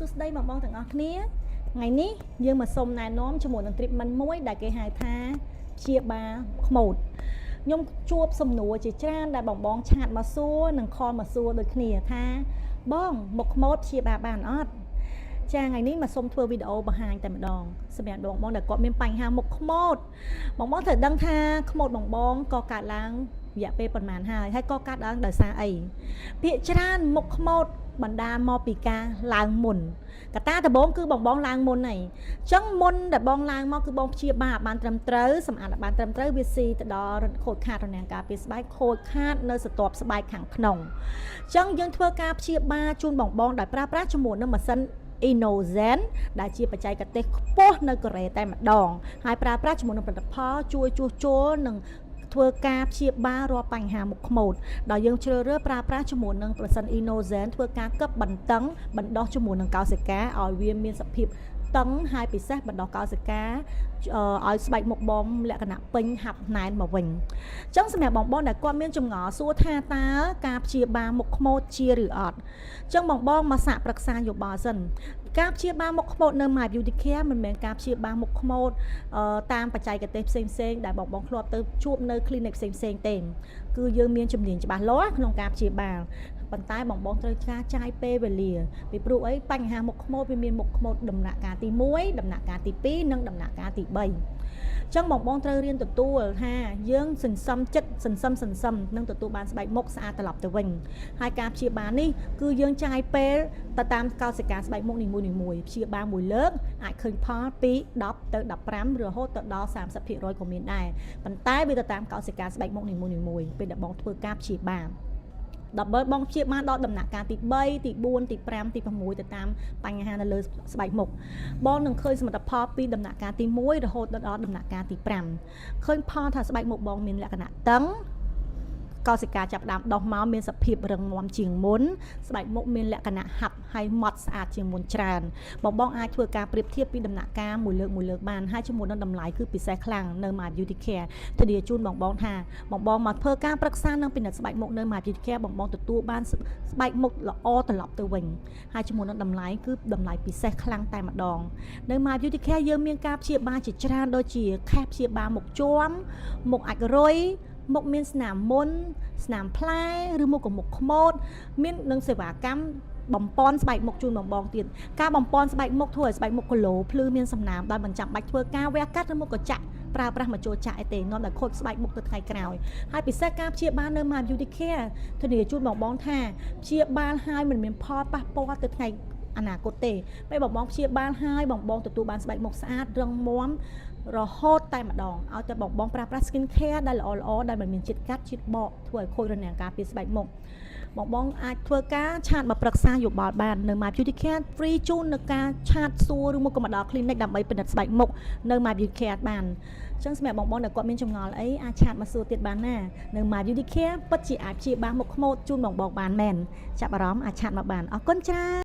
សួស្តីបងបងទាំងអស់គ្នាថ្ងៃនេះយើងមកសុំណែនាំជាមួយនឹង treatment មួយដែលគេហៅថាព្យាបាលខ្មោចខ្ញុំជួបសំណួរជាច្រើនដែលបងបង chat មកសួរនិង call មកសួរដូចគ្នាថាបងមុខខ្មោចព្យាបាលបានអត់ចាថ្ងៃនេះមកសុំធ្វើវីដេអូបង្ហាញតែម្ដងសម្រាប់បងបងដែលគាត់មានបញ្ហាមុខខ្មោចបងបងត្រូវដឹងថាខ្មោចបងបងក៏កើតឡើងរយៈពេលប្រហែលហើយហើយក៏កើតឡើងដោយសារអីភាគច្រើនមុខខ្មោចបណ្ដាលមកពីការឡើងមុនកត្តាដំបូងគឺបងបងឡើងមុនហើយអញ្ចឹងមុនដែលបងឡើងមកគឺបងព្យាបាលបានត្រឹមត្រូវសម្អាតបានត្រឹមត្រូវវាស៊ីទៅដល់ខូចខាតរនាំងការពារស្បែកខូចខាតនៅស្រទាប់ស្បែកខាងក្នុងអញ្ចឹងយើងធ្វើការព្យាបាលជូនបងបងដោយប្រើប្រាស់ជាមួយនឹងម៉ាស៊ីន Innozen ដែលជាបច្ចេកទេសខ្ពស់នៅកូរ៉េតែម្ដងហើយប្រើប្រាស់ជាមួយនឹងផលិតផលជួយជួសជុលនិងធ្វើការព្យាបាលរាល់បញ្ហាមុខខ្មោចដោយយើងជ្រើសរើសប្រើប្រាស់ជាមួយនឹងប្រសិន Innozen ធ្វើការកឹបបន្តឹងបណ្ដោះជាមួយនឹងកោសិកាឲ្យវាមានសភាពតឹងហើយពិសេសបណ្ដោះកោសិកាឲ្យស្បែកមុខបងលក្ខណៈពេញហាប់ណែនមកវិញអញ្ចឹងសម្រាប់បងបងដែលគាត់មានចម្ងល់សួរថាតើការព្យាបាលមុខខ្មោចជាឬអត់អញ្ចឹងបងបងមកសាកប្រឹក្សាយោបល់សិនការព្យាបាលមុខខ្មោចនៅ My Beauty Care មិនមែនការព្យាបាលមុខខ្មោចតាមបច្ចេកទេសផ្សេងផ្សេងដែលបងបងធ្លាប់ទៅជួបនៅ clinic ផ្សេងផ្សេងទេគឺយើងមានជំនាញច្បាស់លាស់ក្នុងការព្យាបាលប៉ុន្តែបងបងត្រូវការចាយពេលវេលាពីព្រោះអីបញ្ហាមុខខ្មោចវាមានមុខខ្មោចដំណាក់កាលទី1ដំណាក់កាលទី2និងដំណាក់កាលទី3ចឹងបងបងត្រូវរៀនទទួលថាយើងសន្សំចិត្តសន្សំសន្សំនឹងទទួលបានស្បែកមុខស្អាតត្រឡប់ទៅវិញហើយការព្យាបាលនេះគឺយើងចាយពេលទៅតាមកោសិកាស្បែកមុខនីមួយៗព្យាបាលមួយលើកអាចឃើញផលពី10ទៅ15រហូតទៅដល់30%ក៏មានដែរប៉ុន្តែវាទៅតាមកោសិកាស្បែកមុខនីមួយៗពេលដែលបងធ្វើការព្យាបាល ដល់បើបងព្យាបាលដល់ដំណាក់កាលទី3ទី4ទី5ទី6ទៅតាមបញ្ហានៅលើស្បែកមុខបងនឹងឃើញសមិទ្ធផលពីដំណាក់កាលទី1រហូតដល់ដំណាក់កាលទី5ឃើញផលថាស្បែកមុខបងមានលក្ខណៈតឹងកោសិកាចាប់ផ្ដើមដោះមកមានសភាពរឹងមាំជាងមុនស្បែកមុខមានលក្ខណៈហាប់ហើយម៉ត់ស្អាតជាងមុនច្រើនបងបងអាចធ្វើការប្រៀបធៀបពីដំណាក់កាលមួយលើកមួយលើកបានហើយជាមួយនឹងតម្លៃគឺពិសេសខ្លាំងនៅ My Beauty Care ធានាជូនបងបងថាបងបងមកធ្វើការប្រឹក្សានិងពិនិត្យស្បែកមុខនៅ My Beauty Care បងបងទទួលបានស្បែកមុខល្អត្រឡប់ទៅវិញហើយជាមួយនឹងតម្លៃគឺតម្លៃពិសេសខ្លាំងតែម្ដងនៅ My Beauty Care យើងមានការព្យាបាលជាច្រើនដូចជាខេសព្យាបាលមុខជាំមុខអាចរុយមុខមានស្នាមមុនស្នាមផ្លែឬមុខក៏មុខខ្មោចមាននឹងសេវាកម្មបំពន់ស្បែកមុខជូនបងបងទៀតការបំពន់ស្បែកមុខធ្វើឲ្យស្បែកមុខគឡូភ្លឺមានសំណើមដោយមិនចាំបាច់ធ្វើការវះកាត់ឬមុខក៏ចាក់ប្រើប្រាស់មកចូលចាក់អីទេនាំតែខូចស្បែកមុខទៅថ្ងៃក្រោយហើយពិសេសការព្យាបាលនៅ My Beauty Care ធានាជូនបងបងថាព្យាបាលហើយមិនមានផលប៉ះពាល់ទៅថ្ងៃអនាគតទេពេលបងបងព្យាបាលហើយបងបងទទួលបានស្បែកមុខស្អាតរឹងមាំរហូតតែម្ដងឲ្យតែបងបងប្រើប្រាស់ skin care ដែលល្អល្អដែលមិនមានជាតិកាត់ជាតិបកធ្វើឲ្យខូចរនាំងការពារស្បែកមុខបងបងអាចធ្វើការ chat មកប្រឹក្សាយោបល់បាននៅ My Beauty Care free ជូននៅការ chat សួរឬមកក៏មកដល់ clinic ដើម្បីពិនិត្យស្បែកមុខនៅ My Beauty Care បានអញ្ចឹងសម្រាប់បងបងដែលគាត់មានចម្ងល់អីអាច chat មកសួរទៀតបានណានៅ My Beauty Care ពិតជាអាចព្យាបាលមុខខ្មោចជូនបងបងបានមែនចាប់អារម្មណ៍អាច chat មកបានអរគុណច្រើន។